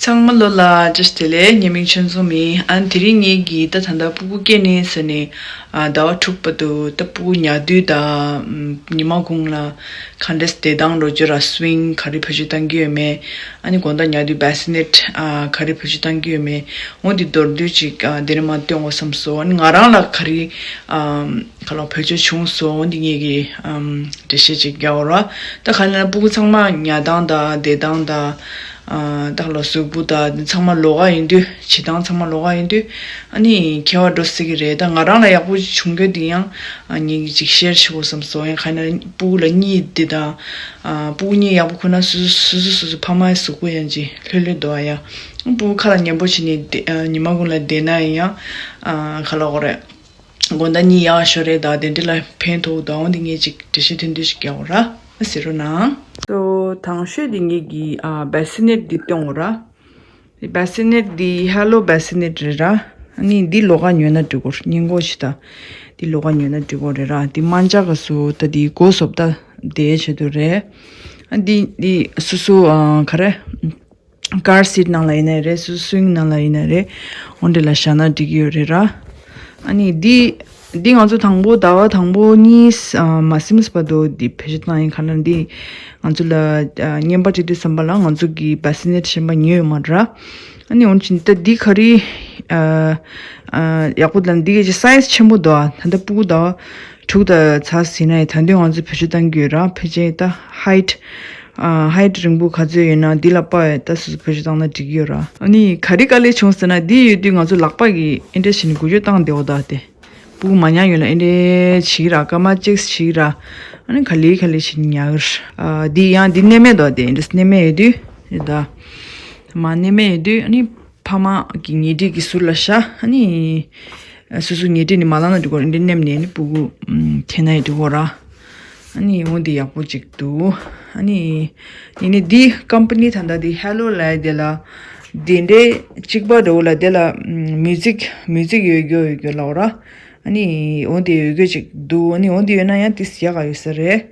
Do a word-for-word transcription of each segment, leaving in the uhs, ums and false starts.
ཚང་མ་ལོ་ལ་བཀྲ་ཤིས་བདེ་ལེགས། ཉེ་མིང་ཆོས་འཛོམས་ཡིན། ཨ་ནི་དེ་རིང་ངེད་ཀྱིས་ད་ད་ལྟ་སྤུ་གུ་སྐྱེས་ནས་ཟེར་ནས་ཨ་ཟླ་བ་དྲུག་བར་དུ་ད་སྤུ་གུ་ཉལ་དུས་དང་ཉི་མ་གུང་ལ་ག་འདྲས་བདེ་ཐང་འགྲོ་རྒྱུ་ར། སུ་ཝིང་ག་རེ་བེད་སྤྱོད་གཏང་གི་ཡོད་མེད། ཨ་ནི་དགོང་དག་ཉལ་དུས་བེ་སི་ནེཊ་ཨ་ག་རེ་བེད་སྤྱོད་གཏང་གི་ཡོད་མེད། འོ་འདི་མདོར་བསྡུས་ཅིག་ཨ་འདི་ནས་མར་སྟོན་དགོས་བསམ་སོང་། ཨ་ནི་ང་རང་ལ་ག་རེ་ཨ་ག་ལ་བེད་སྤྱོད་བྱུང་སོང་། འོ་འདི་ངེད་ཀྱིས་ཨམ་འགྲེལ་བཤད་ཅིག་རྒྱག་འོ་ར། ད་ག་ལ་སྤུ་གུ་ཚང་མ་ཉལ་སྟངས་དང་བསྡད་སྟངས་དང་། ཨ་ད་ག་ལ་གཟུགས་པོ་དང་འདི་ཚང་མ་ལོགས་ཀ་ཡིན་དུས། བྱེད་སྟངས་ཚང་མ་ལོགས་ཀ་ཡིན་དུས། ཨ་ནི་ཁྱད་པར་འགྲོ་སྲིད་ཀྱི་རེད། ད་ང་རང་ལ་ཡག་པོ་བྱུང་རྒྱུ་འདི་ཡང་ཨ་ངེད་ཀྱིས་ཅིག་ཤེར་བྱེད་དགོས་བསམ་སོང་། ཡང་ག་ལ་སྤུ་གུ་ལ་གཉིད་འདི་དང་། ཨ་སྤུ་གུ་གཉིད་ཡག་པོ་ཁུག་ན་སོ་སོ་སོ་སོ་སོ་སོ་ཕ་མའི་གཟུགས་པོ་ཡང་ཅིག་ལྷོད་ལྷོད་འདུག་ཨ། ཡ་སྤུ་གུ་ཁ་ལ་ཉན་པོ་བྱས་ནས་བསྡད། ཨ་ཉི་མ་གུང་ལ་བསྡད་ན་ཡང་ཨ་ག་ལ་འོ་རེད། དགོང་དག་གཉིད་ཡག་ཤོས་རེད། ད་དེ་འདྲ་ལ་ཕན་ཐོགས་དང་འོ་འདི་ངས་ཅིག་འགྲེལ་བཤད་ཐུང་ཐུང་ཞིག་རྒྱག་འོ་ར། ཨ་ཟེར་རོ་ན། སོ་དང་ཤོས་འདི་ངེད་ཀྱིས་ཨ་བེ་སི་ནེཊ་འདི་སྟོན་འོ་ར། འདི་བེ་སི་ནེཊ་འདི་ཧེ་ལོ་བེ་སི་ནེཊ་རེད་ར། ཨ་ནི་འདི་ལོགས་ཀ་ཉོས་ན་འགྲིག་གོ། སྙིང་གོ་ཞིག་ད། འདི་ལོགས་ཀ་ཉོས་ན་འགྲིག་གོ་རེད་ར། འདི་དམར་འབྱར་ག་སུ་ད་འདི་མགོ་སོབ་ད་བསྡད་བྱེད་དུ་རེད། ཨ་འདི་འདི་སོ་སོ་ཨ་ག་རེ། ཀར་སིཊ་ནང་ལ་ཡིན་ན་རེད། སུ་སུ་ཝིང་ནང་ལ་ཡིན་ན་རེད། འོ་འདི་ལ་བཞག་ན་འགྲིག་གི་ཡོད་རེད་ར། ཨ་ནི་འདི་འདི་ང་ཚོ་དང་པོ་ཟླ་བ་དང་པོ་གཉིས་ཨ་མ་ཟིན་བར་དུ་འདི་བེད་སྤྱོད་བཏང་ཡིན། ག་ལ་འདི་ང་ཚོ་ལ་ཨ་རྔན་པ་སྤྲད་དུས་ཙམ་པ་ལ་ང་ཚོ་གི་བེ་སི་ནེཊ་གཞན་པ་ཉོས་ཡོད་མ་རེད་ར། ཨ་ནི་འོན་ཀྱང་ད་འདི་ག་རེ་ཨ་ཨ་ཡག་པོ་ལ་འདི་གི་སའི་ཛི་ཆེན་པོ་འདུག་ཨ། ད་ལྟ་སྤུ་གུ་ཟླ་བ་དྲུག་དང་ཚར་ཟིན་ན་ཡི་ད་དུང་ང་ཚོ་བེད་སྤྱོད་གཏང་གི་ཡོད་ར། ཕལ་ཆེར་ད་ཧའིཊ་ཨ་ཧའིཊ་རིང་པོ་ག་ཚོད་ཡོད་ན་འདི་ལ་དཔག་ཡས་ད་སོ་སོ་བེད་སྤྱོད་བཏང་ན་འགྲིག་གི་ཡོད་ར། ཨ་ནི་ག་རེ་དཀའ་ལས་བྱུང་ཟེར་ན་འདི་ཡོད་དུས་ང་ཚོ་ལག་པ་གིས་ཨེ་འདྲ་བྱས་ནས་འགུལ་སྐྱོད་བཏང་བསྡད་འོ་ད་དེ། སྤུ་གུ་མ་ཉལ་ཡོད་ལ་ཨེ་འདྲ་བྱེད་ཀྱི་ར། སྐར་མ་གཅིག་བྱེད་ཀྱི་ར། ཨ་ནི་ག་ལེ་ག་ལེ་བྱས་ནས་ཉལ་གི་ར། ཨ་འདི་ཡང་འདི་མནན་མེད་འདུག་དེ་ཨེ་འདྲ་མནན་མེད་ཡོད་དུས་རེད་ད། མ་མནན་མེད་ཡོད་དུས་ཨ་ནི་ཕ་མ་གི་ཉལ་ཁྲི་གི་ཟུར་ལ་བཞག་ཨ་ནི་སོ་སོ་ཉལ་ཁྲི་ནས་མ་ལངས་ན་འགྲིག་གོ། འདི་མནན་ནས་ཨ་ནི་སྤུ་གུ་ཨམ་འཐེན་ན་ཡང་འགྲིག་གོ་ར། ཨ་ནི་འོ་འདི་ཡག་པོ་ཅིག་འདུག་ཨ་ནི་ཡིན་ནའི་འདི་ཀམ་པ་ནི་ད་ལྟ་འདི་ཧེ་ལོ་ལབ་ཡ་དེ་ལ་འདི་འདྲའི་གཅིག་པ་འདྲ་བོ་ལ་དེ་ལ་ཨམ་མིའུ་ཛིག་མིའུ་ཛིག་ཡོད་རྒྱུ་ཡོད་རྒྱུ་ལབ་ར། ཨ་ནི་འོ་འདི་ཡོད་རྒྱུ་ཅིག་འདུག་ཨ་ནི་འོ་འདི་ཡོད་ན་ཡང་ཏིས་ཡག་ག་ཡོད་ས་རེད།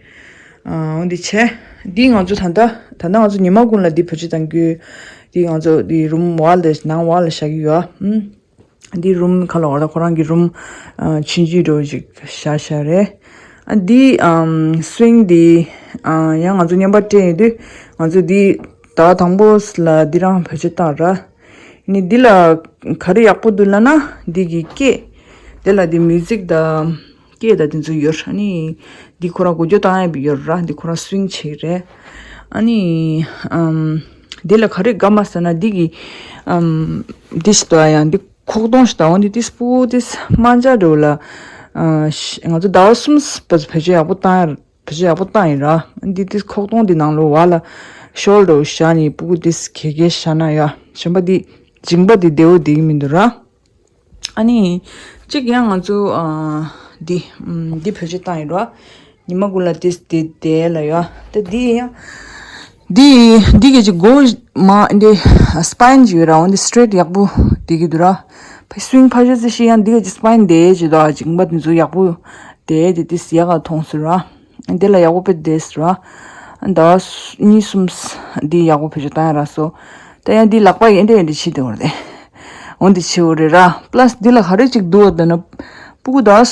ཨ་འོ་འདི་བྱས། འདི་ང་ཚོ་ད་ལྟ་ད་ལྟ་ང་ཚོ་ཉི་མ་གུང་ལ་འདི་བེད་སྤྱོད་གཏང་རྒྱུ། འདི་ང་ཚོ་འདི་རུམ་བར་ལ་ནང་བར་ལ་བཞག་གི་ཡོད། ཨ་འདི་རུམ་ཁ་ལ་བར་ལ་ཁོ་རང་གི་རུམ་ཨ་ཆུང་ཆུང་འདྲ་བོ་ཅིག་བཞག་བཞག་རེད། ཨ་འདི་ཨམ་སུ་ཝིང་འདི་ཨ་ཡང་ང་ཚོ་རྔན་པ་སྤྲད་ཡོད་དུས་ང་ཚོ་འདི་ཟླ་བ་དང་པོ་ལ་འདི་རང་བེད་སྤྱོད་བཏང་ར། ནི་འདི་ལ་ག་རེ་ཡག་པོ་འདུག་ལབ་ན་འདི་གི་སྐེ་དེ་ལ་འདི་མིའུ་ཛིག་དང་སྐེ་དང་དེ་ཚོ་ཡོད། ཨ་ནི་འདི་ཁོ་རང་འགུལ་སྐྱོད་བཏང་ཡ་ཡོད་ར། འདི་ཁོ་རང་སུ་ཝིང་བྱེད་རེད། ཨ་ནི་ཨམ་འདི་ལ་ག་རེ་དགའ་མ་ཟེར་ན་འདི་གི་ཨམ་འདི་ཞིག་འདུག་ཨ། ཡང་འདི་ཁོག་སྟོང་ཞིག་འདུག་འོ་འདི་ཏིས་སྤུ་ཏིས་དམར་འབྱར་འདྲ་བོ་ལ་ཨ་ང་ཚོ་ཟླ་བ་གསུམ་བར་བེད་སྤྱོད་ཡག་པོ་བཏང་ཡ། བེད་སྤྱོད་ཡག་པོ་བཏང་ཡིན་ར། འདི་ཏིས་ཁོག་སྟོང་འདི་ནང་ལོགས་བར་ལ་ཤོལ་འདྲ་བོ་བཞག་ནས་སྤུ་གུ་ཏིས་གད་གད་བཞག་ན་ཡ། གཞན་པ་འདི་མཇིང་པ་འདི་བདེ་བོ་བསྡད་ཀྱི་མི་འདུག་ར། ཨ་ནི་གཅིག་ཡང་ང་ཚོ་ཨ་འདི་ཨམ་འདི་བེད་སྤྱོད་བཏང་ཡིན་ར། ཉི་མ་དགུང་ལ་ཏིས་འདི་བསྡད་ལ་ཡ། ད་འདི་ཡང་འདི་འདི་གི་ཅིག་མགོ་མ་འདི་སི་པའིན་ཅིག་ཡོད་ར། འོ་འདི་སི་ཊེ་རེཊ་ཡག་པོ་བསྡད་ཀྱི་འདུག་ར། ཕ་སུ་ཝིང་ཕར་ཞོག་ཙི་ཤི་ཡང་འདི་གི་ཅིག་སི་པའིན་བསྡད་ཅིག་འདུག་མཇིང་པ་འདི་ཚོ་ཡག་པོ་བསྡད་དེ་ཏིས་ཡག་ག་མཐོང་སོང་ར། འདི་ལ་ཡག་པོ་དཔེ་བསྡད་སོང་ར། ཟླ་བ་གཉིས་གསུམ་འདི་ཡག་པོ་བེད་སྤྱོད་བཏང་ཡ་རག་སོང་། ད་ཡང་འདི་ལག་པ་ཡིན་འདྲ་ཡིན་འདྲ་བྱེད་དེ་འོ་རེད། འོ་འདི་བྱེད་འོ་རེད་ར། པ་ལ་སི་འདི་ལ་ག་རེ་ཅིག་འདུག་བ་ད་ན། སྤུ་གུ་ཟླ་བ་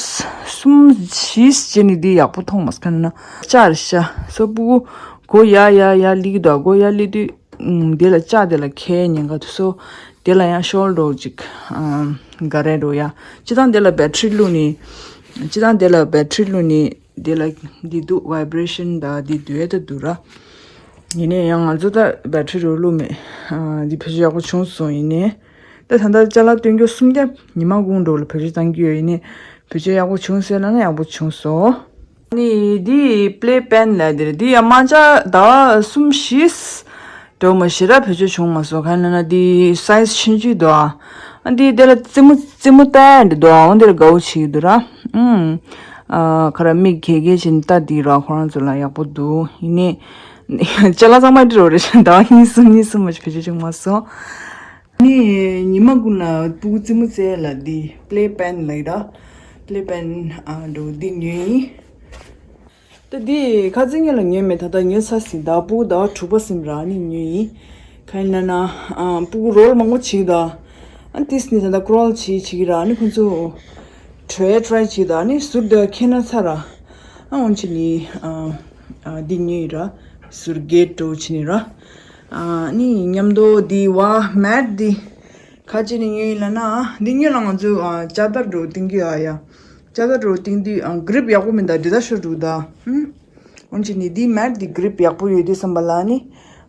གསུམ་བཞི་བྱས་ནས་འདི་ཡག་པོ་མཐོང་མ་སོང་། ག་ན་ན་ལྕགས་རེད་ཤག་སོ་སྤུ་གུ་མགོ་ཡར་ཡར་ཡར་སླེབས་ཀྱི་འདུག་མགོ་ཡར་སླེབས་དུས་ཨུམ་འདི་ལ་ལྕགས་འདི་ལ་ཁད་ཉེན་ཁ་འདུག་སོ་འདི་ལ་ཡང་ཤོལ་འདྲ་བོ་ཅིག་ཨ་ག་རེ་འདྲ་བོ་ཡ། སྤྱིར་བཏང་འདི་ལ་བེ་ཊི་རི་བླུགས་ནས། སྤྱིར་བཏང་འདི་ལ་བེ་ཊི་རི་བླུགས་ནས་འདི་ལ་འདི་འདུག་བའི་བྷི་རེ་ཤན་དང་འདི་འདུག་ཡ་ད་འདུག་ར། ཡིན་ནའི་ཡང་ང་ཚོ་ད་བེ་ཊི་རི་འདྲ་བོ་བླུགས་མེད། ཨ་འདི་བེད་སྤྱོད་ཡག་པོ་བྱུང་སོང་། ཡིན་ནའི་ད་ད་ལྟ་ཅ་ལག་སྟོན་རྒྱུ་སུམ་བརྒྱ་ཉི་མ་གུང་འདྲ་བོ་ལ་བེད་སྤྱོད་བཏང་གི་ཡོད། ཡིན་ནའི་བེད་སྤྱོད་ཡག་པོ་བྱུང་ཟེར་ལབ་ན་ཡག་པོ་བྱུང་སོང་། ནི་འདི་པི་ལེ་པེན་ལབ་དེ་རེད། འདི་ཡང་དམར་འབྱར་ཟླ་བ་གསུམ་བཞི་འགྲོ་མ་ཞེ་དྲག་བེད་སྤྱོད་བྱུང་མ་སོང་། གང་ཡིན་ན་འདི་སའི་ཛི་ཆུང་ཆུང་འདུག་ཨ། འདི་དེ་ལ་རྩེད་མོ་རྩེད་མོ་ལྟ་ཡ་འདི་འདུག་ཨ། འོ་འདི་ལ་དགའ་བོ་བྱེད་ཀྱི་འདུག་ར། ཨུམ། ཨ་ཁ་ར་མིག་གེ་གེ་བྱས་ནས་ལྟ་འདི་ར་ཁོ་རང་ཚོ་ལ་ཡག་པོ་འདུག་ཡིན་ནའི་ཅ་ལག་ཚང་མ་འདི་རོ་རེད། ཟླ་བ་གཉིས་གསུམ་གཉིས་གསུམ་མ་ཞིག་བེད་སྤྱོད་བྱུང་མ་སོང་། ནི་ཉི་མ་ཀུན་ལ་སྤུ་གུ་རྩེད་མོ་རྩེ་ལ་འདི་པི་ལེ་པེན་ལབ་ཀྱི་ར། པི་ལེ་པེན་ཨ་འགྲོ་འདི་ཉོས་ཡིན། ད་འདི་ཁ་རྩང་ཉིན་ལ་ཉོས་མེད། ད་ལྟ་ཉོས་ཚར་ཟིན། ད་སྤུ་གུ་ཟླ་བ་དྲུག་པ་ཟིན་ར་ནི་ཉོས་ཡིན། ཁ་ཡིན་ན་ན་ཨ་སྤུ་གུ་རོལ་མང་པོ་བྱེད་ད། ཨ་ཏིས་ནི་ད་ད་ཀྲོལ་བྱེད་བྱེད་ཀྱི་ར། ཨ་ནི་ཁོ་ཚོ་ཊའི་ཊའི་བྱེད་ད། ཨ་ནི་ཟུར་དུ་ཁྱེར་ན་ཚར་ར། ཨ་འོན་ཆེ་ནི་ཨ་ཨ་འདི་ཉོས་ཡི་ར། ཟུར་གེ་ཊི་འདྲ་བོ་བྱེད་ནི་ར། ཨ་ནི་མཉམ་དུ་འདི་བ་མེཊ་འདི་ཁ་ཅིག་ནི་ཉོས་ཡིན་ལ་ན། འདི་ཉོས་ལ་ང་ཚོ་ཨ་ཅ་དར་འདྲ་བོ་བཏིང་གི་ཡོད་ཡ། ཅ་དར་འདྲ་བོ་བཏིང་དུས་ཨ་གྷི་རིབ་ཡག་པོ་མིན་ད། འདི་ད་ཤོར་འགྲོ་ད། ཧུམ། འོན་ཅི་ནི་འདི་མེཊ་འདི་གྷི་རིབ་ཡག་པོ་ཡོད་དུས་བསམ་པ་ལ་ནི།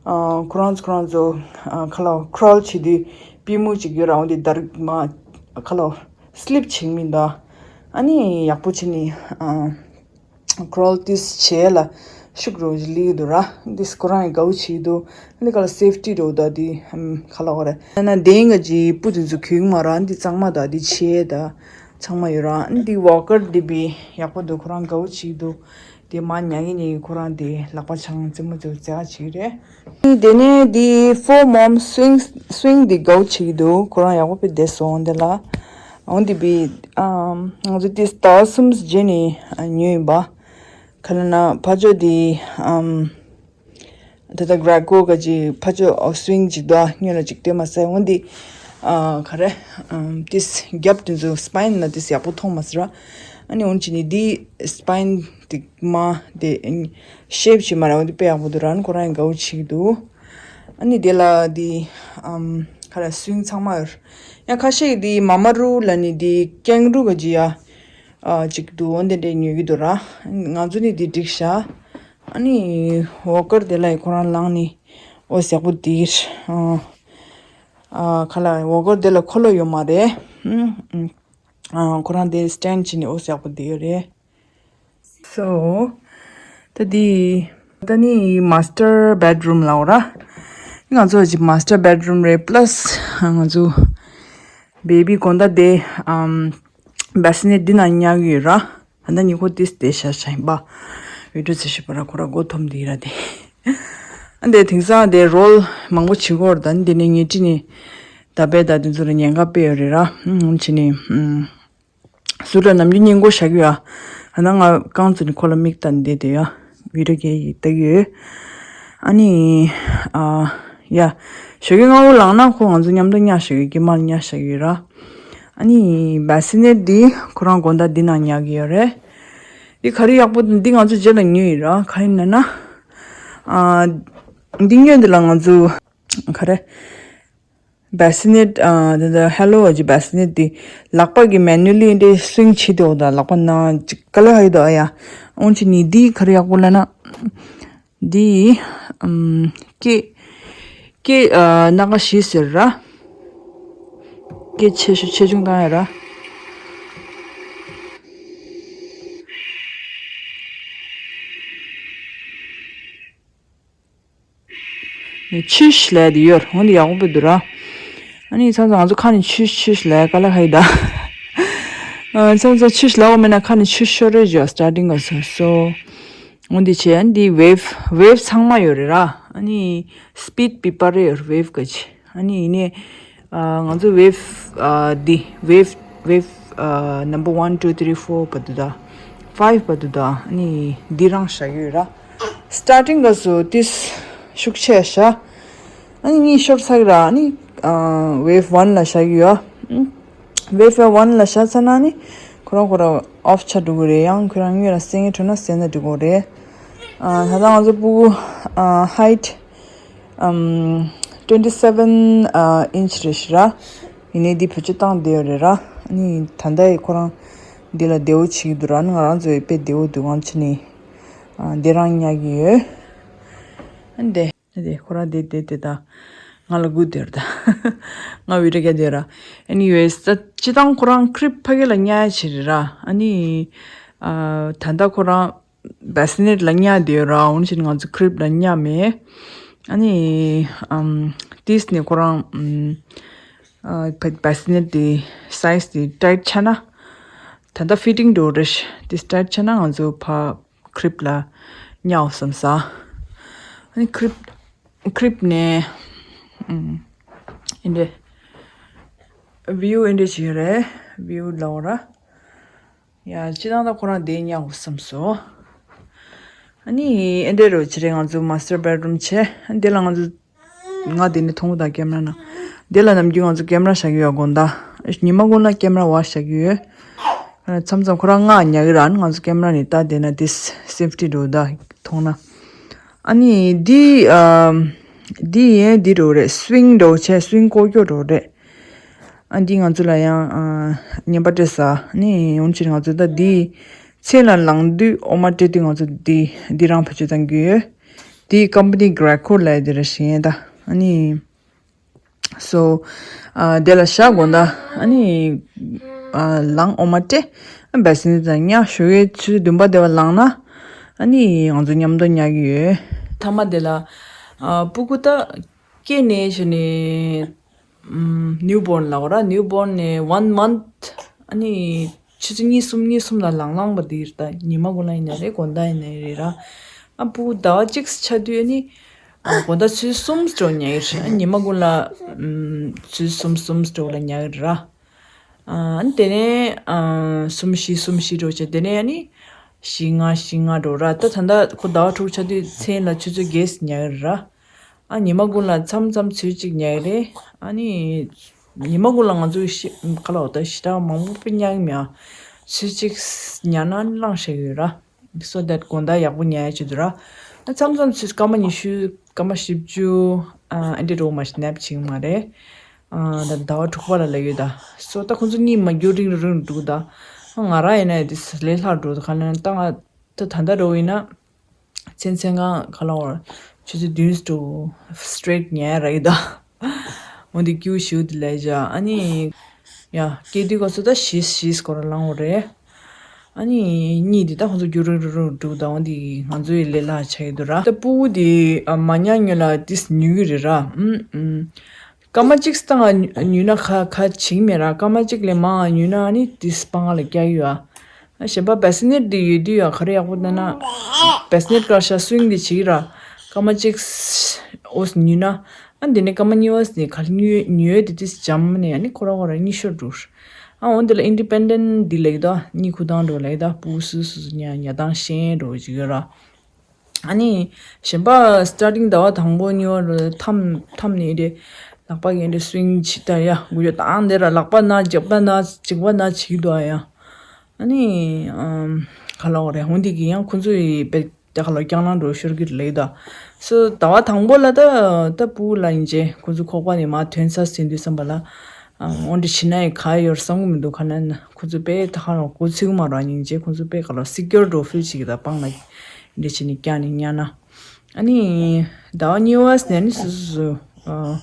ཨ་ཁོ་རང་ཚོ་ཁོ་རང་ཚོ་ཨ་ཁ་ལོ་ཀྲོལ་བྱེད་དུས་པུས་མོ་ཅིག་ཡོད་ར། འོན་ཏེ་དར་མ་ཁ་ལོ་སི་ལིབ་བྱེད་མིན་ད། ཨ་ནི་ཡག་པོ་བྱེད་ནི་ཨ་ཀྲོལ་ཏིས་བྱས་ལ་ཤུགས་རོ་ལི་འདུག་ར། འདིས་ཁོ་རང་ཡི་དགའ་བོ་བྱེད་འདུག། འདི་ག་ལ་སེབ་ཊི་རོ་ད་འདི་ཁ་ལོ་ར། ན་ན་དེང་ག་ཅི་སྤུ་དེ་ཚོ་གྱོན་མ་ར། འདི་གཙང་མ་ད་འདི་བྱས་ད། ཚང་མ་ཡོད་ར། འདི་ཝོ་ཀར་འདི་བི་ཡག་པོ་འདུག། ཁོ་རང་དགའ་བོ་བྱེད་འདུག། དེ་མ་ཉལ་གི་ནི་ཁོ་རང་དེ་ལག་པ་འཆང་རྩེད་མོ་རྩེ་རྩེ་ག་བྱེད་ཀྱི་རེད། དེ་ནས་དེ་ཕོར་མོམ་སུ་ཝིང་སུ་ཝིང་དེ་དགའ་བོ་བྱེད་ཀྱི་འདུག། ཁོ་རང་ཡག་པོ་དཔེ་བསྡད་སོང་དེ་ལ། འོན་ཏེ་བི་ཨམ་ང་ཚོ་དེ་ཟླ་བ་གསུམ་རྗེས་ནས་ཉོས་ཡིན་པ། ཁ་ལ་ན་ཕ་ཇོ་དེ་ཨམ་དེ་ད་གྷ་ར་ཀོ་ག་ཅི་ཕ་ཆོས་ཨོ་སུ་ཝིང་ཅིག་དོ་ཉོ་ལ་ཅིག་སྟོན་མ་ཟེར། འོན་ཏེ་ཨ་ག་རེ་ཨམ་ཏིས་རྒྱབ་དེ་ཚོ་སི་པའིན་ལ་ཏིས་ཡག་པོ་མཐོང་མ་ཟེར་ར། ཨ་ནི་འོན་ཅི་ནི་དེ་སི་པའིན་དེ་མ་དེ་ཤེབ་བྱེད་མ་ར། འོན་ཏེ་དཔེ་ཡག་པོ་འདུག་ར། ཨ་ནི་ཁོ་རང་ཡང་དགའ་བོ་བྱེད་ཀྱི་འདུག། ཨ་ནི་དེ་ལ་དེ་ཨམ་ག་རེ་སུ་ཝིང་ཚང་མ་ཡོད། ཡང་ཁ་ཤས་ཀྱི་དེ་མ་མ་རུ་ལ་ནི་དེ་ཀེང་རུ་ག་ཅི་ཡ་ཨ་ཅིག་འདུག། འོན་ཏེ་འདྲ་ཉོ་གི་འདུག་ར། ང་ཚོ་ནི་དེ་འགྲིག་ཤག། ཨ་ནི་ཝོ་ཀར་དེ་ལ་ཡི་ཁོ་རང་ལངས་ནི་ཨོ་ཟེག་པོ་དེ་ཨ་ཨ་ཁ་ལ་ཝོ་ཀར་དེ་ལ་འཁོར་ལོ་ཡོད་མ་རེད། ཨ་ཁོ་རང་དེ་སི་ཊེན་ཌི་བྱས་ནི་ཨོ་ཟེག་པོ་དེ་ཡོད་རེད། སོ་ད་དེ་ད་ནི་མ་སི་ཊར་བེཌ་རུམ་ལ་འོ་ར། ང་ཚོ་ཅིག་མ་སི་ཊར་བེཌ་རུམ་རེད། པ་ལ་སི་ང་ཚོ་བེ་བི་དགོང་དག་དེ་ཨམ་བེ་སི་ནེཊ་འདི་ནང་ཉལ་གི་ཡོད་ར། ད་ལྟ་ཉི་ཁོ་ཏིས་དེ་ཤ་ཤ་ཡིན་པ། ཡུལ་གྲུ་ཚེ་ཤི་པ་ར་ཁོ་ར་མགོ་འཐོམ་དེ་ར་དེ། ཨ་འདི་དེང་སང་དེ་རོལ་མང་པོ་བྱེད་གོ་ར། ད་འདི་ནས་ཉལ་ཁྲི་ནས་ད་བེ་ད་དེ་ཚོ་ལ་ཉེན་ཁ་དཔེ་ཡོད་རེད་ར། ཨུམ་བྱེད་ནས་ཨུམ་ཟུར་ལ་ནམ་རྒྱུན་སྙིང་མགོ་བཞག་གི་ཡོད། ཨ་ན་ང་རྐང་བཙུགས་ནས་ཁོ་ལ་མིག་ལྟ་ནས་བསྡད་དེ་ཡ། བི་ཌི་ཡོ་རྒྱག་གི་ལྟ་གི་ཡོད། ཨ་ནི་ཨ་ཡ། ཞོགས་ཀས་སྔ་པོ་ལངས་ན་ཁོ་ང་ཚོ་མཉམ་དུ་ཉལ་བཞག་གི་ཡོད། དཀྱིལ་མ་ལ་ཉལ་བཞག་གི་ཡོད་ར། ཨ་ནི་བེ་སི་ནེཊ་འདི་ཁོ་རང་དགོང་དག་འདི་ནང་ཉལ་གི་ཡོད་རེད། འདི་ག་རེ་ཡག་པོ་འདུག། འདི་ང་ཚོ་རྗེས་ལ་ཉོས་ཡིན་ར། ག་ཡིན་ན་ན། ཨ་འདི་ཉོས་འདི་ལ་ང་ཚོ་ག་རེ་བེ་སི་ནེཊ་ཨ་འདི་འདི་ཧེ་ལོ་གི་བེ་སི་ནེཊ་འདི་ལག་པ་གི་མེ་ནུ་ལི་འདི་སུ་ཝིང་བྱེད་དེ་འོ་ད་ལག་པ་ན་ཅིག་དཀའ་ལས་ཁག་ཡོད་དོ་ཨ་ཡ། འོན་ཅི་ནི་འདི་ག་རེ་ཡག་པོ་ལབ་ན། འདི་ཨམ་སྐེ་སྐེ་ཨ་སྣ་ཁ་བཞི་ཟེར་ར། སྐེ་ཆེ་ཤོས་ཆེ་ཆུང་བཏང་ཡ་ར། ཆུ་ཤི་ལས་དེ་ཡོད་འོན་ཏེ་ཡག་པོ་འདུག་ར། ཨ་ནི་ཚང་ཚང་ང་ཚོ་ཁ་ནས་ཆུ་ཆུ་ཤི་ལས་དཀའ་ལས་ཁག་ཡོད་ད། ཨ་ཚང་ཚང་ཆུ་ཤི་ལས་འོ་མེད་ན་ཁ་ནས་ཆུ་ཤོར་རེ་བྱོས་སི་ཊར་ཊིང་ག་སོ་སོ། འོན་ཏེ་བྱས་ཨ་ནི་འདི་ཝེབ་ཝེབ་ཚང་མ་ཡོད་རེད་ར། ཨ་ནི་སི་པིཌ་པི་པར་རེ་ཡོད་ཝེབ་ག་ཅི། ཨ་ནི་ཡིན་ནའི་ཨ་ང་ཚོ་ཝེབ་ཨ་འདི་ཝེབ་ཝེབ་ཨ་number one two three four བར་དུ་དང་five བར་དུ་དང་ཨ་ནི་འདི་རང་བཞག་ཡོད་ར། སི་ཊར་ཊིང་ག་སོ་ཏིས་ཤུགས་ཆེ་ཤ། ཨ་ནི་གཉིས་ཤོར་ཚར་གི་ར། ཨ་ནི་ཨ་ཝེབ་ཝན་ལ་བཞག་ཡོད། ཨ་ཝེབ་ཝན་ལ་བཞག་ཚར་ན་ཨ་ནི་ཁོ་རང་ཁོ་རང་ཨོཕ་ཆགས་འགྲོ་གི་རེད། ཡང་ཁོ་རང་ངོས་ལ་སེང་གེ་འཕྲོད་ན་སེང་ན་འགྲོ་གི་རེད། ཨ་ད་ལྟ་ང་ཚོ་སྤུ་གུ་ཨ་ཧའིཊ་ཨམ་twenty seven ཨ་ཨིན་ཆི་རེད་ཤི་ར། ཡིན་ནའི་འདི་བེད་སྤྱོད་བཏང་བསྡད་ཡོད་རེད་ར། ཨ་ནི་ད་ལྟ་ཡི་ཁོ་རང་འདི་ལ་བདེ་བོ་བྱེད་ཀྱི་འདུག་ར། ཨ་ནི་ང་རང་ཚོ་ཡི་དཔེ་བདེ་བོ་འདུག་གང་ཕྱིན་ནི་ཨ་འདི་རང་ཉར་གྱི་ཡོད། ཨ་འདི་འདི་ཁོ་རང་འདི་འདི་འདི་ད་ང་ལ་སྒུག་བསྡད་ར་ད། ང་བི་ཌི་ཡོ་རྒྱག་བསྡད་ར། Anyways ད་སྤྱི་བཏང་ཁོ་རང་ཁི་རིབ་ཕ་གི་ལ་ཉར་ཡ་བྱེད་རེད་ར། ཨ་ནི་ཨ་ད་ལྟ་ཁོ་རང་བེ་སི་ནེཊ་ལ་ཉར་བསྡད་ཡོད་ར། འོན་ཅིག་ང་ཚོ་ཁི་རིབ་ལ་ཉར་མེད། ཨ་ནི་ཨམ་ཏིས་ནི་ཁོ་རང་ཨམ་ཨ་བེ་བེ་སི་ནེཊ་དེ་སའིཛ་དེ་ཊའིཊ་ཆགས་ན་ད་ལྟ་ཕི་ཊིང་འགྲོ་རེད། ཏིས་ཊའིཊ་ཆགས་ན་ང་ཚོ་ཕ་ཁི་རིབ་ལ་ཉར་བསམ་ས། ཨ་ནི་ཁི་རིབ་ཁི་རིབ་ནས་ཨམ་ཨེ་འདྲས་བིའུ་ཨེ་འདྲས་ཅིག་རེད། བིའུ་ལ་འོ་ར། ཡ་སྤྱི་བཏང་ད་ཁོ་རང་དེ་ཉར་དགོས་བསམ་སོང་། ཨ་ནི་ཨེ་འདྲས་རོ་ཅི་རེད། ང་ཚོ་མ་སི་ཊར་བེཌ་རུམ་བྱས། ཨ་ནི་དེ་ལ་ང་ཚོ་ ང་དེ་ནས་མཐོང་གི་དང་ཀེམ་ར་ནང་། དེ་ལ་ནམ་རྒྱུན་ང་ཚོ་ཀེམ་ར་བཞག་གི་ཡོད་དགོངས་དག་ཉི་མ་ཀུན་ལ་ཀེམ་ར་བ་བཞག་གི་ཡོད། མཚམས་མཚམས་ཁོ་རང་ང་ཉལ་གི་ར་ང་ཚོ་ཀེམ་ར་ནས་ལྟ་བསྡད་ན་དེ་སེབ་ཊི་འགྲོ་ད་མཐོང་ན། ཨ་ནི་འདི་ཨ་འདི་ཡན་འདི་འགྲོ་རེད། སུ་ཝིང་འགྲོ་བྱས་སུ་ཝིང་ཀོ་ཀྱོ་འགྲོ་རེད། ཨ་འདི་ང་ཚོ་ལ་ཡང་ཨ་ཉན་པ་སྤྲད་ས་ནི་ཡོང་ཕྱིར་ང་ཚོ་ད་འདི་མཚན་ལ་ལངས་དུས་ཨོ་མ་སྤྲད་དུས་ང་ཚོ་འདི་འདི་རང་བེད་སྤྱོད་གཏང་གི་ཡོད། འདི་ཀམ་པ་ནི་གྷ་རེ་ཁོ་ལ་ཡ་འདི་ར་ཞིག་ཡིན་ད། ཨ་ནི། སོ། ཨ་དེ་ལ་བཞག་དགོས་ན་ཨ་ནི། ཨ་ལངས་ཨོ་མ་སྤྲད། ཨ་བེ་སི་ནི་དང་ཉ་ཞོགས་ཀའི་ཆུ་ཚོད་བདུན་པ་དེ་བ་ལངས་ན། ཨ་ནི་ང་ཚོ་མཉམ་དུ་ཉལ་གི་ཡོད། མཐའ་མ་དེ་ལ། ཨ་སྤུ་གུ་ད་སྐྱེས་ནས་བྱས་ནས། ཨམ་ནིའུ་བོརན་ལ་འོ་ར་ནིའུ་བོརན་ནས་ཝན་མནཐ་ཨ་ནི། ཆུ་ཚོད་གཉིས་གསུམ་གཉིས་གསུམ་ལ་ལངས་ལངས་པ་འདི་རེད་ད། ཉི་མ་དགོང་ལ་ཡིན་ན་རེད། དགོང་དག་ཡིན་ན་རེད་ར། ཨ་སྤུ་གུ་ཟླ་བ་གཅིག་ཆགས་དུས་ཨ་ནི། ཨ་དགོང་དག་ཆུ་ཚོད་གསུམ་སྤྲོ་ཉལ་གི་རེད། ཨ་ཉི་མ་དགོང་ལ་ཨམ་ཆུ་ཚོད་གསུམ་གསུམ་སྤྲོ་ལ་ཉལ་གི་རེད་ར། ཨ་ནི་དེ་ནས་ཨ་གསུམ་བཞི་གསུམ་བཞི་འགྲོ་བྱས་དེ་ནས་ཨ་ནི་བཞི་ལྔ་བཞི་ལྔ་འགྲོ་ར། ད་ད་ལྟ་ཁོ་ཟླ་བ་དྲུག་ཆགས་དུས་མཚན་ལ་ཆུ་ཚོད་བརྒྱད་ཉལ་གི་རེད་ར། ཨ་ཉི་མ་དགོང་ལ་མཚམས་མཚམས་ཚོད་གཅིག་ཉལ་གི་རེད། ཨ་ནི་ཉི་མ་དགོང་ལ་ང་ཚོ་ཤི་ཁ་ལ་འོ་ད་ཞེ་དྲག་མང་པོ་དཔེ་ཉལ་གི་མེད། ཨ་ཚོད་གཅིག་ཉལ་ན་ལངས་ཤེས་ཡོད་ར། སོ་དེཊ་དགོང་དག་ཡག་པོ་ཉལ་ཡ་ཆེད་དུ་ར། ཨ་མཚམས་མཚམས་ཚོད་སྐར་མ་ཉི་ཤུ་སྐར་མ་བཞི་བཅུ་ཨ་ཨ་འདྲ་འགྲོ་མ་ནེབ་བྱེད་ཀྱི་མ་རེད། ཨ་ད་ཟླ་བ་དྲུག་པ་ལ་ལབ་ཡོད་ད། སོ་ད་ཁོང་ཚོ་གཉིད་མ་རྒྱུག་རིང་རིང་འདུག་ད། ཨ་ང་རང་ཡིན་ན་དེ་ལས་སླ་འགྲོ་ད། ག་ལ་ད་ང་ད་ད་ལྟ་འགྲོ་ཡིན་ན། མཚན་མཚན་གང་ག་ལ་བར་ཆུ་ཚོད་བདུན་སུ་སི་ཊི་རེཊ་ཉལ་ར་ཡི་ད། འོ་འདི་སྐྱུ་ཞུ་དེ་ལས་བྱ་ཨ་ནི། ཡ་སྐྱེ་དུས་ག་ཚོད་ད་བཞི་བཞི་སྐོར་ལ་ལངས་འོ་རེད། ཨ་ནི་གཉིད་འདི་ད་ཁོང་ཚོ་རྒྱུ་རུ་རུ་རུ་འགྲུག་ད། འོ་འདི་ང་ཚོའི་ལས་སླ་ཆ་ཡི་འདུག་ར། ད་སྤུ་གུ་འདི་ཨ་མ་ཉལ་ཉོ་ལ་ཏིས་ཉུལ་གི་རེད་ར། ཨུམ་ཨུམ། སྐར་མ་གཅིག་སྟེང་ལ་ཉུལ་ན་ཁ་ཁ་བྱིང་མེད་ར། སྐར་མ་གཅིག་ལས་མང་ང་ཉུལ་ན་ཨ་ནི་ཏིས་སྤང་ང་ལ་བཀྱག་ཡོད་ཨ། གཞན་པ་བེ་སི་ནེཊ་འདི་ཡོད་དུས་ཡང་ག་རེ་ཡག་པོ་འདུག་ན། བེ་སི་ནེཊ་སྐར་ཤ་སུ་ཝིང་འདི་བྱེད་ཀྱི་ར། སྐར་མ་གཅིག་འོ་ཉུལ་ན། ཨ་འདི་ནས་སྐར་མ་གཉིས་པ་ནས་ག་ལ་ཉུལ་ཉུལ་དེ་དུས་འཇམ་ནས་ཨ་ནི་ཁོ་ར་ཁོ་ར་གཉིད་ཤོར་འགྲོ། ཨ་འོ་འདི་ལ་ཨིན་ཌི་པེན་ཌེན་ཊི་འདི་ལེགས་དོ། གཉིད་ཁུག་ཐང་འགྲོ་ལེགས་དོ། སྤུ་གུ་སུ་སུ་སུ་ཉལ་ཉལ་ཐང་ཤེས་འགྲོ་བྱེད་ཀྱི་ར། ཨ་ནི་གཞན་པ་སི་ཊར་ཊིང་ཟླ་བ་དང་པོ་གཉིས་པ་རུ་མཚམས་མཚམས་ནས་འདི་ལག་པ་གི་འདི་སུ་ཝིང་བྱེད་ད་ཡ་འགུལ་སྐྱོད་བཏང་དེ་ར། ལག་པ་ན་རྒྱབ་པ་ན་གཅིག་པ་ན་བྱེད་ཀྱི་འདུག་ཨ་ཡ། ཨ་ནི་ཨམ་ག་ལ་འོ་རེད། འོ་འདི་གི་ཡང་ཁོ་ཚོ་ཡི་པེ་ད་ག་ལ་རྐྱང་ལང་འགྲོ་ཤོར་གི་ལེགས་ད། སོ་ཟླ་བ་དང་པོ་ལ་ད་ད་སྤུ་གུ་ལ་ཡིན་ཅེ་ཁོ་ཚོ་ཁོག་པ་ནས་མ་ཐོན་ས་ཟིན་དུས་བསམ་པ་ལ། ཨ་འོ་འདི་བྱེད་ན་ཡི་ག་ཡོར་བསམ་གི་མི་འདུག་ག་ན་ན་ཁོ་ཚོ་པེ་ད་ག་རང་གོ་ཚིག་མ་ར་ཉིན་ཅེ་ཁོ་ཚོ་པེ་ག་ལ་སི་ཀྱོར་འགྲོ་ཕིལ་བྱེད་གི་ད་སྤང་ལ་འདི་བྱེད་ནི་ཀྱང་ནི་ཉ་ན། ཨ་ནི་ཟླ་བ་གཉིས་པ་ནས་ནི་སུ་སུ་སུ་ཨ་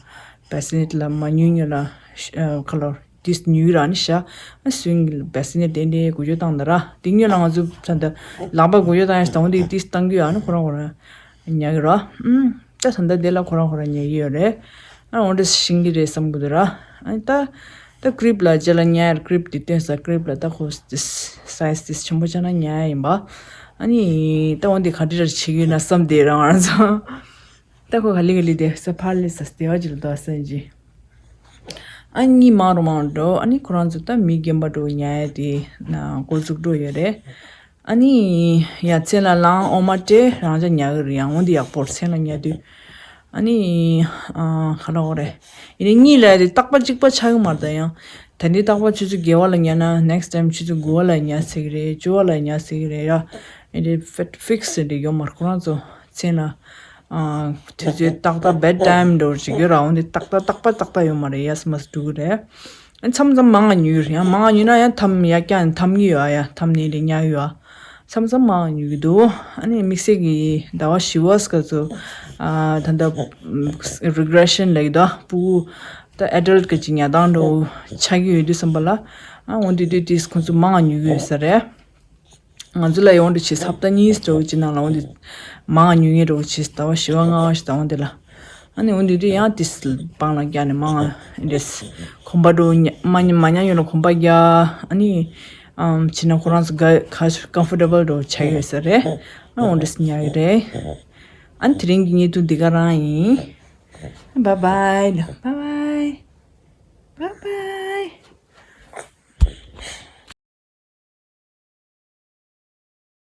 བེ་སི་ནེཊ་ལ་མ་ཉུལ་ཉུལ་ལ་ཤ་ཨ་ཁ་ལོར་ཏིས་ཉུལ་ར་ནི་ཤ་ཨ་སུ་ཝིང་བེ་སི་ནེཊ་དེ་འདྲའི་འགུལ་སྐྱོད་བཏང་ད་ར། དེ་ཉུལ་ལ་ང་ཚོ་ད་ལྟ་ལག་པ་འགུལ་སྐྱོད་བཏང་ཡ་ཞིག་དང་པོ་དེ་ཏིས་བཏང་གི་ཡོད། ཨ་ནི་ཁོ་རང་ཁོ་རང་ཉལ་གི་ར། ཨུམ་ད་ད་ལྟ་དེ་ལ་ཁོ་རང་ཁོ་རང་ཉལ་གི་ཡོད་རེད། ཨ་འོ་འདྲ་ཤིང་གི་རེད་བསམ་གི་འདུག་ར། ཨ་ནི་ད། ད་ཀྲིབ་ལ་རྗེས་ལ་ཉལ་ཀྲིབ་དེ་སྟོན་ས། ཀྲིབ་ལ་ད་ཁོ་སའི་ཛི་ཆེན་པོ་ཆགས་ན་ཉལ་ཡིན་པ། ཨ་ནི་ད་འོ་འདི་ག་འདྲ་བྱེད་ཀྱི་ཡོད་ན་བསམ་བསྡད་རང་རང་ཚོ། ད་ཁོ་ག་ལི་ག་ལི་དེ་ས་ཕར་ལས་ས་སྟེ་བ་ཅིག་ལ་དོ་སེན་ཅི། ཨ་གཉིད་མང་རུ་མང་རུ་འགྲོ། ཨ་ནི་ཁོ་རང་ཚོ་ད་མི་རྒན་པ་འགྲོ་ཉལ་ཡ་དེ་ན་འགོ་འཛུགས་འགྲོ་ཡོད་རེད། ཨ་ནི་ཡ་མཚན་ལ་ལངས་ཨོ་མ་སྤྲད་རང་ཅག་ཉལ་གི་རེད། ཡང་འོ་འདི་ཡག་པོར་མཚན་ལ་ཉལ་དུས། ཨ་ནི་ཨ་ག་ལ་འོ་རེད། ཡིན་ནའི་གཉིད་ལ་དེ་རྟག་པ་གཅིག་པ་ཆགས་ཀྱི་མ་རེད་ད། ཡང་ད་འདི་རྟག་པ་ཆུ་ཚོད་བརྒྱད་པ་ལ་ཉལ་ན་ནེག་སི་ཊའིམ་ཆུ་ཚོད་དགུ་པ་ལ་ཉལ་སྲིད་ཀྱི་རེད། བཅུ་པ་ལ་ཉལ་སྲིད་ཀྱི་རེད་ཡ། ཨེ་འདྲའི་ཕིག་སི་འདྲ་ཡོད་མ་རེད། ཁོ་རང་ཚོ་མཚན་ལ་ཨ་དུས་ཚོད་ཏག་ཏག་བེད་ཊའིམ་འདྲ་བོ་ཅིག་ཡོད་ར། འོ་འདི་ཏག་ཏག་ཏག་པ་ཏག་ཏག་ཡོད་མ་རེད། ཡ་སི་མ་སི་འགྲོ་གི་རེད། མཚམས་མཚམས་མང་ང་ཉུལ་ཡང་མང་ང་ཉུལ་ན་ཡང་འཐམ་ཡ་ཀྱང་འཐམ་གྱི་ཡོད་ཨ། ཡ་འཐམ་ནས་རེ་ཉལ་ཡོད་ཨ། མཚམས་མཚམས་མང་ང་ཉུལ་གྱི་འདུག་ཨ་ནི་དམིགས་བསལ་གྱི་ཟླ་བ་བཞི་པ་སྐབས་སུ་ཨ་ད་ལྟ་རི་གྷི་རེ་ཤན་ལབ་ཀྱི་འདུག་སྤུ་གུ་ད་ཨེ་ཌལ་ཊི་གི་ཅིག་ཉལ་སྟངས་འདྲ་བོ་ཆགས་ཀྱི་ཡོད་དུས་ཙམ་པ་ལ་ཨ་འོ་འདི་དུས་དེས་ཁོང་ཚོ་མང་ང་ཉུལ་གྱི་ཡོད་ས་རེད། ང་ཚོ་ལ་ཡོང་འདྲ་བྱེད་ས་ཧབ་ཏ་གཉིས་འདྲ་བོ་ཅིག་ནང་ལ་འོ་འདི་མང་ང་ཉུལ་ངེས་འདྲ་བོ་བྱེད་ཟླ་བ་བཞི་པ་ལྔ་པ་ཞིག་དང་འོ་འདི་ལ། ཨ་ནི་འོ་འདི་དུས་ཡང་ཏིས་སྤང་ལ་རྒྱག་ནས་མང་ང་འདྲེས་གོམ་པ་འདྲ་བོ་ཉ་མ་ཉ་མ་ཉ་ཡོང་ལ་གོམ་པ་རྒྱག་ཨ་ནི་ཨམ་བྱས་ན་ཁོ་རང་ཚོ་ག་ག་ཀམ་ཕོར་ཊེ་བལ་འདྲ་བོ་ཆགས་ཡོད་ས་རེད། ཨ་འོ་འདྲེས་ཉལ་གི་རེད། ཨ་ནི་དེ་རིང་གི་བརྙན་ཐུང་འདི་ག་རང་ཡིན། Bye bye. Bye bye. Bye bye.